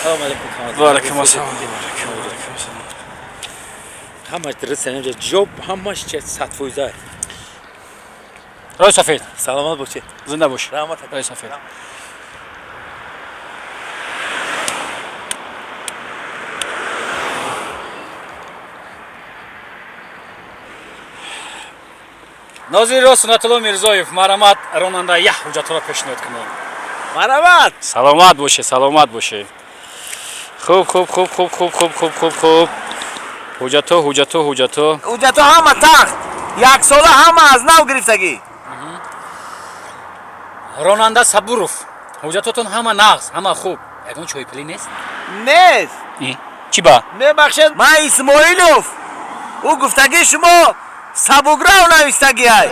Салом алейкум. Ва алайкум ассалом. Ва алайкум ассалом. Ҳамаш дуруст, инҷа ҷоб ҳамаш че 100%. Рой сафед. Саломат бошед. Зинда бош. Раҳмат. Рой сафед. Нозирро Сунатулло Мирзоев, марҳамат, ронанда, як ҳуҷҷатҳоро пешниҳод кунед. Марҳамат. Саломат боше, саломат боше. Хуб, хуб, хуб, хуб, хуб, хуб, хуб, хуб, хуб. Ҳуҷҷатҳо, ҳуҷҷатҳо, ҳуҷҷатҳо. Ҳуҷҷатҳо ҳама тахт, яксола, ҳама аз нав гирифтагӣ. Ронанда Сабуров, ҳуҷҷатотон ҳама нағз, ҳама хуб. Ягон чойпулӣ нест? Нест. Чӣ ба? Мебахшед, ман Исмоилов, ӯ гуфтагӣ шумо сабуграв навистагиай.